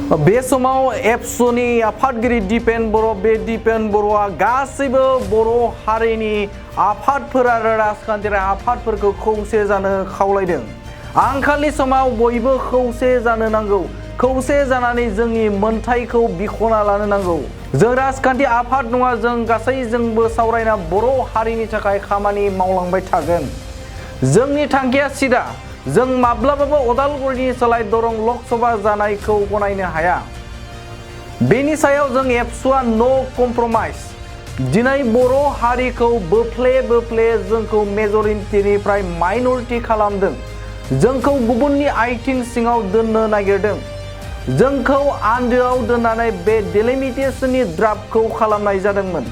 बे समाव एबसुनि आफादगिरि दिपेन बर' बे दिपेन बर'आ गासैबो बर' हारिनि आफादफोर आरो राजखान्थियारि आफादफोरखौ खौसे जानो खावलायदों। आंखालनि समाव बयबो खौसे जानो नांगौ। खौसे जानानै जोंनि मोन्थायखौ बिख'ना लानो नांगौ। जों राजखान्थि आफाद नङा, जों गासैजोंबो सावरायना बर' हारिनि थाखाय खामानि मावलांबाय थागोन। जोंनि थांखिया सिदा। जों माब्लाबाबो उदालगुरिनि सोलाय दरं लकसभा जानायखौ गनायनो हाया। बेनि सायाव जों एबसुआ नो कमप्रमाइज। दिनै बर' हारिखौ बोफ्ले बोफ्ले जोंखौ मेजरिटिनिफ्राय माइनरिटि खालामदों। जोंखौ गुबुननि आइथिं सिङाव दोननो नागिरदों। जोंखौ आन्दोआव दोननानै बे डेलिमिटेशननि ड्राफ्टखौ खालामनाय जादोंमोन।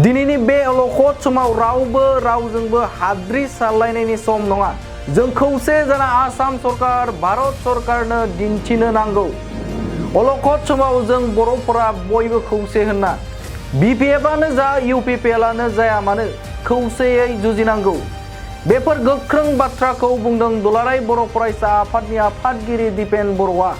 दिनैनि बे अलखद समाव रावबो रावजोंबो हाद्रि सारलायनायनि सम नङा। जों खौसे जाना आसाम सरकार, भारत सरकारनो दिन्थिनो नांगौ। अलखद समाव जों बर'फोरा बयबो खौसे होनना बिपिएफआनो जा इउपिपिएलआनो जाया मानो खौसेयै जुजिनांगौ। बेफोर गोख्रों बाथ्राखौ बुंदों दुलाराय बर' फरायसा आफादनि आफादगिरि दिपेन बर'आ।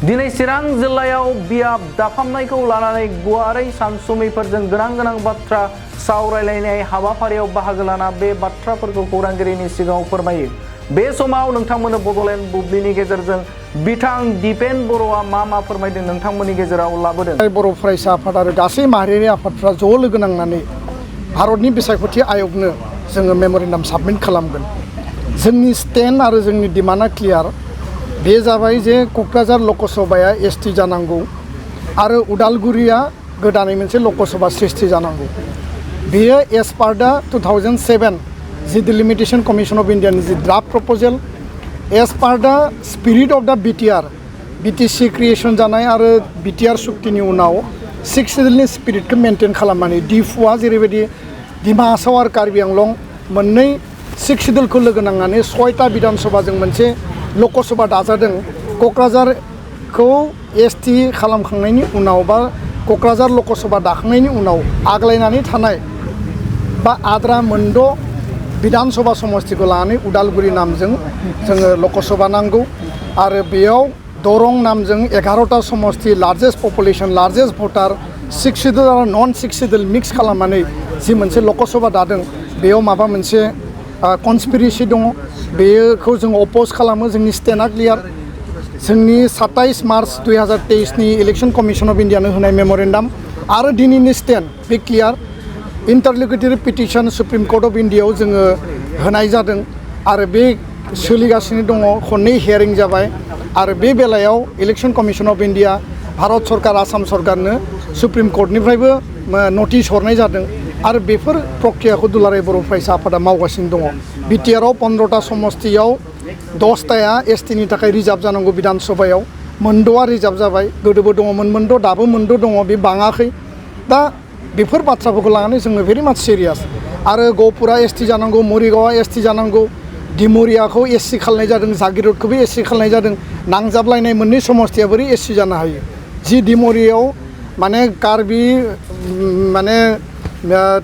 दिनै चिरां जिल्लायाव बियाब दाफामनायखौ लानानै गुवारै सानसुमैफोरजों गोनां बाथ्रा सावरायलायनाय हाबाफारियाव बाहागो लाना बे बाथ्राफोरखौ खौरांगिरिनि सिगाङाव फोरमायो। बे समाव नोंथांमोननो बड'लेण्ड बुब्लिनि गेजेरजों बिथां दिपेन बर'आ मा फोरमायदों नोंथांमोननि गेजेराव लाबोदों। बर' फरायसा आफाद आरो गासै माहारियारि आफादफ्रा ज' लोगो नांनानै भारतनि बिसायख'थि आय'गनो जोङो मेम'रेन्डाम साबमिट खालामगोन। जोंनि स्टेन्ड आरो जोंनि डिमान्डआ क्लियार। बे जाबाय जे क'क्राझार लकसभाया एसटि जानांगौ आरो उदालगुरिया गोदानै मोनसे लकसभा सृष्टि जानांगौ। बेयो एज पार दा 2007 जि डिलिमिटेशन कमिशन अफ इन्डियानि जि draft proposal, as per the spirit of the BTR, BTC creation जानाय आरो बिटिआर सुक्तिनि उनाव 6 सिडुलनि स्पिरिटखौ मेनटेन खालामनानै डिफुआ जेरैबायदि डिमा हासाव आरो कार्बि आंलं मोननै 6 सिडुलखौ लोगो नांनानै 6टा बिधानसभाजों मोनसे लकसभा दाजादों। क'क्राझारखौ एसटि खालामखांनायनि उनाव बा क'क्राझार लकसभा दाखांनायनि उनाव आग्लायनानै थानाय बा आद्रा मोनद' बिधानसभा समस्तिखौ लानानै उदालगुरि नामजों जोङो लकसभा नांगौ आरो बेयाव दरं नामजों 11टा समस्ति, लार्जेस्ट पपुलेशन, लार्जेस्ट भटार, 6 सिडुल आरो नन 6 सिडुल मिक्स खालामनानै जि मोनसे लकसभा दादों बेयाव माबा मोनसे कनस्पिरेसि दङ। बेखौ जों अपोज खालामो। जोंनि स्टेन्डआ क्लियार। जोंनि 27 मार्च 2023नि इलेक्शन कमिशन अफ इन्डियानो होनाय मेम'रेन्डाम आरो दिनैनि स्टेन्ड बे clear. Interlocutory petition supreme court of इन्डियायाव जोङो होनाय जादों आरो बे सोलिगासिनो दङ। खननै हियारिं जाबाय आरो बे बेलायाव election commission of India, Bharat सरकार, आसाम सरकारनो सुप्रिम कर्टनिफ्रायबो नटिस हरनाय जादों आरो बेफोर प्रक्रियाखौ दुलाराय बर' फरायसा आफादा मावगासिनो दङ। बिटिआरआव 15टा समस्तियाव 10टाया एसटिनि थाखाय रिजार्भ जानांगौ बिधानसभायाव, मोनद'आ रिजार्भ जाबाय। गोदोबो दङमोन मोनद', दाबो मोनद' दङ, बे बाङाखै। दा बेफोर बाथ्राफोरखौ लानानै जोङो भेरि माच सिरियास। आरो गहपुरा एसटि जानांगौ, मरिगावआ एसटि जानांगौ, डिमरियाखौ एससि खालामनाय जादों, जागिरदखौबो एससि खालामनाय जादों। नांजाबलायनाय मोननै समस्तिया बोरै एससि जानो हायो? जि डिमरियाव माने कार्बि माने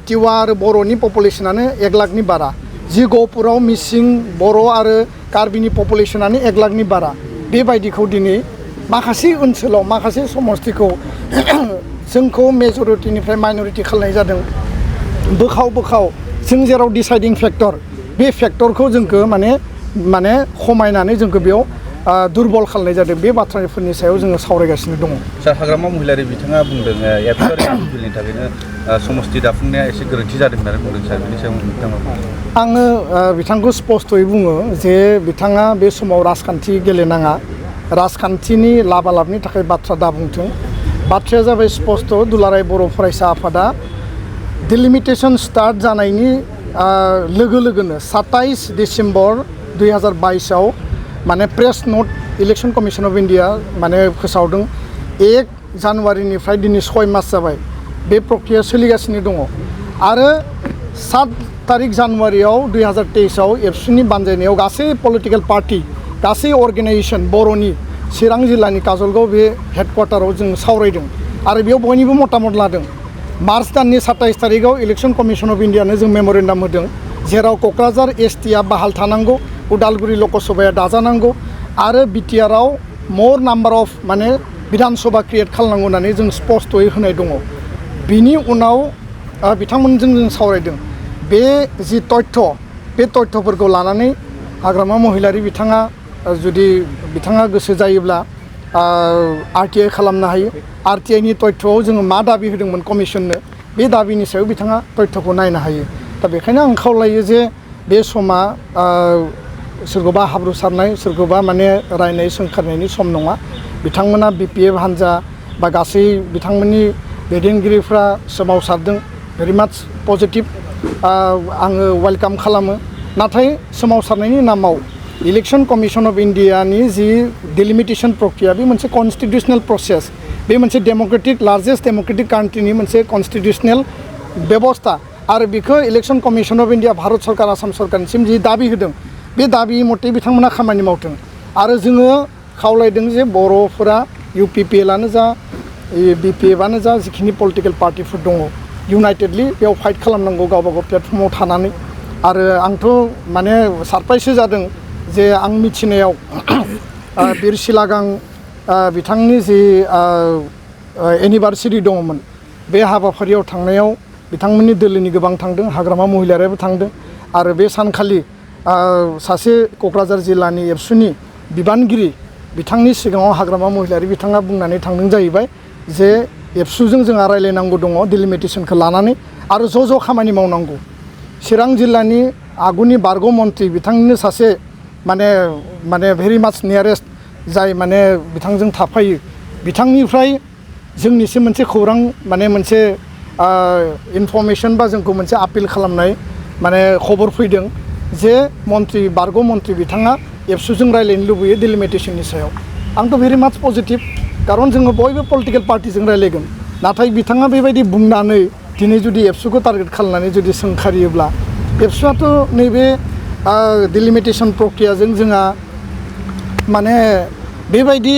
टिवा आरो बर'नि पपुलेसनानो 1 लाखनि बारा, जि गहपुराव मिसिं, बर' आरो कार्बिनि पपुलेसनानो 1 लाखनि बारा। बेबायदिखौ दिनै माखासे ओनसोलाव माखासे समस्तिखौ जोंखौ मेजरिटिनिफ्राय माइनरिटि खालामनाय जादों। बोखाव जों जेराव डिसाइडिं फेक्टर, बे फेक्टरखौ जोंखौ माने खमायनानै जोंखौ बेयाव दुरबल खालामनाय जादों। बे बाथ्राफोरनि सायाव जोङो सावरायगासिनो दङ। सार, हाग्रामा महिलारि बिथाङा बुंदों एबसुआरि बिलनि थाखायनो समस्ति दाफुंनाया एसे गोरोन्थि जादों होननानै बुंदों। सार, बेनि सायाव नोंथाङा? आङो बिथांखौ स्पस्तयै बुङो जे बिथाङा बे समाव राजखान्थि गेलेनाङा, राजखान्थिनि लाबालाबनि थाखाय बाथ्रा दाबुंथों। बाथ्राया जाबाय स्पस्त। दुलाराय बर' फरायसा आफादा डिलिमिटेशन स्टार्ट जानायनि लोगो लोगोनो 27 डिसेम्बर 2022आव माने press note election commission of India माने फोसावदों। 1 जानुवारिनिफ्राय दिनै 6 मास जाबाय। बे प्रक्रिया सोलिगासिनो दङ आरो 7 तारिख जानुवारियाव 2023आव एबसुनि बानजायनायाव गासै पलिटिकेल पार्टि, गासै अर्गेनाइजेशन बर'नि चिरां जिल्लानि काजलगाव बे हेडक्वार्टाराव जों सावरायदों आरो बेयाव बयनिबो मतामत लादों। मार्च दाननि 27 तारिखआव इलेक्शन कमिशन अफ इन्डियानो जों मेम'रेन्डाम होदों, जेराव क'क्राझार एसटिआ बाहाल थानांगौ, उदालगुरि लकसभाया दाजानांगौ आरो बिटिआरआव more number of माने बिधान सभा क्रिएट खालामनांगौ होननानै जों स्पष्टयै होनाय दङ बिनि उनाव बिथांमोनजों जों सावरायदों बे जि तथ्य बे तथ्यफोरखौ लानानै हाग्रामा महिलारि बिथाङा जुदि बिथाङा गोसो जायोब्ला आरटिआइ खालामनो हायो आरटिआइनि तथ्यआव जोङो मा दाबि होदोंमोन कमिसननो बे दाबिनि सायाव बिथाङा तथ्यखौ नायनो हायो दा बेखायनो आं खावलायो जे बे समा सोरखौबा हाब्रु सारनाय सोरखौबा माने रायनाय सोंखारनायनि सम नङा बिथांमोना बिपिएफ हान्जा बा गासै बिथांमोननि दैदेनगिरिफ्रा सोमावसारदों भेरि माच पजिटिभ आङो वेलकाम खालामो नाथाय सोमावसारनायनि नामाव इलेक्शन कमिशन अफ इन्डियानि जि डिलिमिटेशन प्रक्रिया बे मोनसे कन्स्टिटिउसनेल प्रसेस बे मोनसे डेमोक्रेटिक लार्जेस्ट डेमोक्रेटिक कान्ट्रिनि मोनसे कन्स्टिटिउसनेल बेबस्था आरो बेखौ election commission of India Bharat सरकार आसाम सरकारनिसिम जि दाबि होदों बे दाबि मथे बिथांमोना खामानि मावथों आरो जोङो खावलायदों जे बर'फोरा इउपिपिएलआनो जा बिपिएफआनो जा जिखिनि पलिटिकेल पार्टिफोर दङ इउनाइटेडलि बेयाव फाइट खालामनांगौ गावबा गाव प्लेटफर्माव थानानै आरो आंथ' माने सारप्राइससो जादों जे आं मिथिनायाव बिर सिलागां बिथांनि जि एनिभार्सारि दङमोन बे हाबाफारियाव थांनायाव बिथांमोननि दोलोनि गोबां थांदों हाग्रामा महिलारियाबो थांदों आरो बे सानखालि सासे क'क्राझार जिल्लानि एबसुनि बिबानगिरि बिथांनि सिगाङाव हाग्रामा महिलारि बिथाङा बुंनानै थांदों जाहैबाय जे एबसुजों जोंहा रायलायनांगौ दङ डिलिमिटेशनखौ लानानै आरो ज' खामानि मावनांगौ चिरां जिल्लानि आगुनि बारग' मन्त्रि बिथांनिनो सासे माने भेरि माच नियारेस्ट जाय माने बिथांजों थाफायो बिथांनिफ्राय जोंनिसिम मोनसे खौरां माने मोनसे इनफरमेशन बा जोंखौ मोनसे आपिल खालामनाय माने खबर फैदों जे मन्त्रि बारग' मन्त्रि बिथाङा एबसुजों रायलायनो लुबैयो डिलिमिटेशननि सायाव आंथ' भेरि माच पजिटिभ खारन जोङो बयबो पलिटिकेल पार्टिजों रायलायगोन नाथाय बिथाङा बेबायदि बुंनानै दिनै जुदि एबसुखौ टारगेट खालामनानै जुदि सोंखारियोब्ला एबसुआथ' नैबे डिलिमिटेशन प्रक्रियाजों जोंहा माने बेबायदि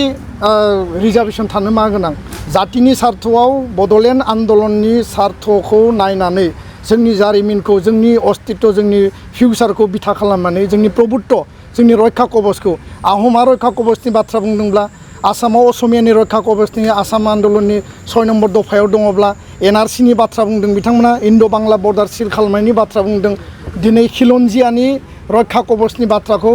रिजार्भेसन थानो मा गोनां जातिनि सार्थआव बड'लेण्ड आन्दलननि सार्थखौ नायनानै जोंनि जारिमिनखौ जोंनि अस्तित्व जोंनि फिउचारखौ बिथा खालामनानै जोंनि प्रभुत्व जोंनि रैखा कबचखौ आहमा रैखा कबचनि बाथ्रा बुंदोंब्ला आसामाव असमियानि रैखा कबचनि आसाम आन्दलननि 6 नम्बर दफायाव दङब्ला एनआरसिनि बाथ्रा बुंदों बिथांमोना इन्ड' बांला बर्डार सिल खालामनायनि बाथ्रा बुंदों दिनै खिलन्जियानि रैखा कबचनि बाथ्राखौ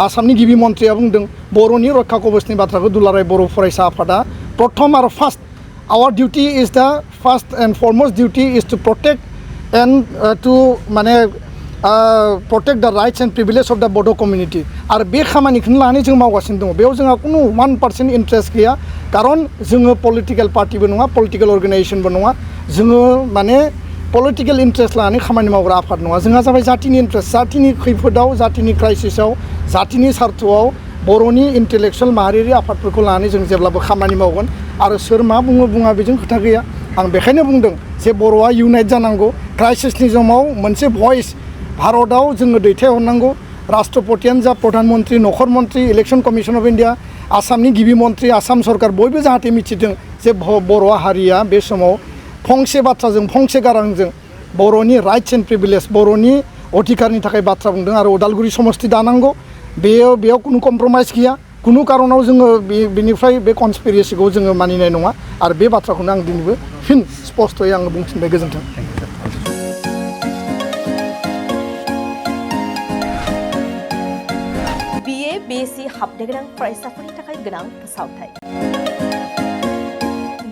आसामनि गिबि मन्थ्रिया बुंदों बर'नि रैखा कबचनि बाथ्राखौ दुलाराय बर' फरायसा आफादा प्रथम आरो first our duty is the first and foremost duty is to protect and to माने protect the rights and privilege of the Bodo community आरो बे खामानिखौनो लानानै जों मावगासिनो दङ बेयाव जोंहा कुनु 1% इन्ट्रेस्ट गैया कारन जोङो पलिटिकेल पार्टिबो नङा पलिटिकेल अर्गेनाइजेशनबो नङा जोङो माने पलिटिकेल इन्ट्रेस्ट लानानै खामानि मावग्रा आफाद नङा जोंहा जाबाय जातिनि इन्ट्रेस्ट जातिनि खैफोदाव जातिनि क्राइसिसआव जातिनि सार्थआव बर'नि इन्टेलेक्सुवेल माहारियारि आफादफोरखौ लानानै जों जेब्लाबो खामानि मावगोन आरो सोर मा बुङो बुङा बेजों खोथा गैया आं बेखायनो बुंदों जे बर'आ इउनाइट जानांगौ क्राइसिसनि समाव मोनसे भइस भारतआव जोङो दैथायहरनांगौ राष्ट्रपतियानो जा प्रधान मन्त्रि नखर मन्त्रि इलेक्शन कमिशन अफ इन्डिया आसामनि गिबि मन्त्रि आसाम सरकार बयबो जाहाथे मिथिदों जे बर' हारिया बे समाव फंसे बाथ्राजों फंसे गारांजों बर'नि राइट्स एन्ड प्रिभिलेज बर'नि अधिकारनि थाखाय बाथ्रा बुंदों आरो उदालगुरि समस्ति दानांगौ बेयाव कुनु कम्प्रमाइज गैया कुनु कारनाव जोङो बेनिफ्राय बे कनस्पिरेसिखौ जोङो मानिनाय नङा आरो बे बाथ्राखौनो आं दिनैबो फिन स्पष्टयै आङो बुंफिनबाय गोजोन्थों BSc हाबनो गोनां फरायसाफोरनि थाखाय गोनां फोसावथाय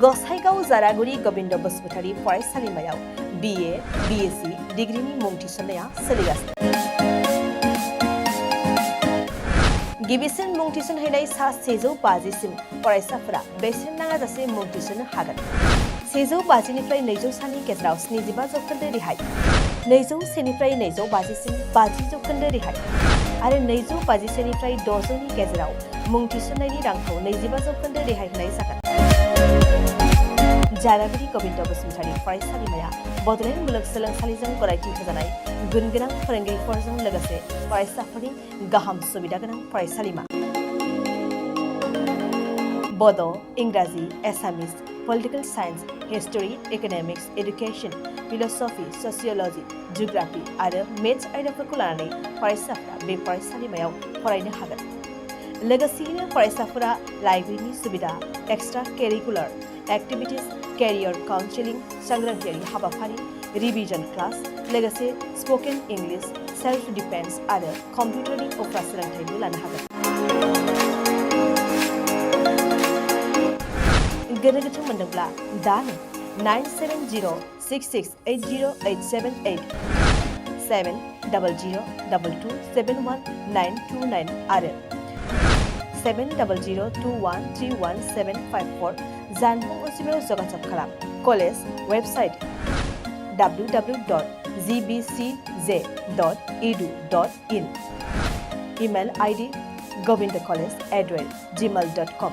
गसाइगाव जारागुरि गोविन्द बसुमतारी फरायसालिमायाव BA BSc डिग्रीनि मुं थिसननाया सोलिगासिनो गिबिसिन मुं थिसनहैनाय सा 150 सिम फरायसाफोरा बेसेन नाङाजासे मुं थिसननो हागोन 150 निफ्राय 200 सानि गेजेराव 75% रेहाय 201 निफ्राय 250 सिम 50% रेहाय आरो 250 निफ्राय 600 नि गेजेराव मुं थिसननायनि रांखौ 25% रेहाय होनाय जागोन जारागुरि गोविन्द बसुमतारी फरायसालिमाया बड'लेण्ड मुलुगसोलोंसालिजों गनायथि होजानाय गुन गोनां फोरोंगिरिफोरजों लोगोसे फरायसाफोरनि गाहाम सुबिदा गोनां फरायसालिमा बड' इंराजि Assamese political science history economics education philosophy sociology geography आरो मेथ्स आयदाफोरखौ लानानै फरायसाफोरा बे फरायसालिमायाव फरायनो हागोन लोगोसेयैनो फरायसाफोरा लाइब्रेरिनि सुबिदा, एक्सट्रा केरिकुलार एक्टिभिटिज, केरियार काउन्सेलिं, सांग्रांथियारि हाबाफारि, रिभिजन क्लास, लोगोसे स्पोकेन इंलिश, सेल्फ डिफेन्स आरो कम्पिउटारनि उफ्रा सोलोंथायबो लानो हागोन। गोनो गोथो मोनदोंब्ला दानो 9706680878 70022271929 आरो 7002131754 जानबुं अनजिमायाव जगाजग खालाम। College website www.gbcj.edu.in, email ID govindacollege@gmail.com।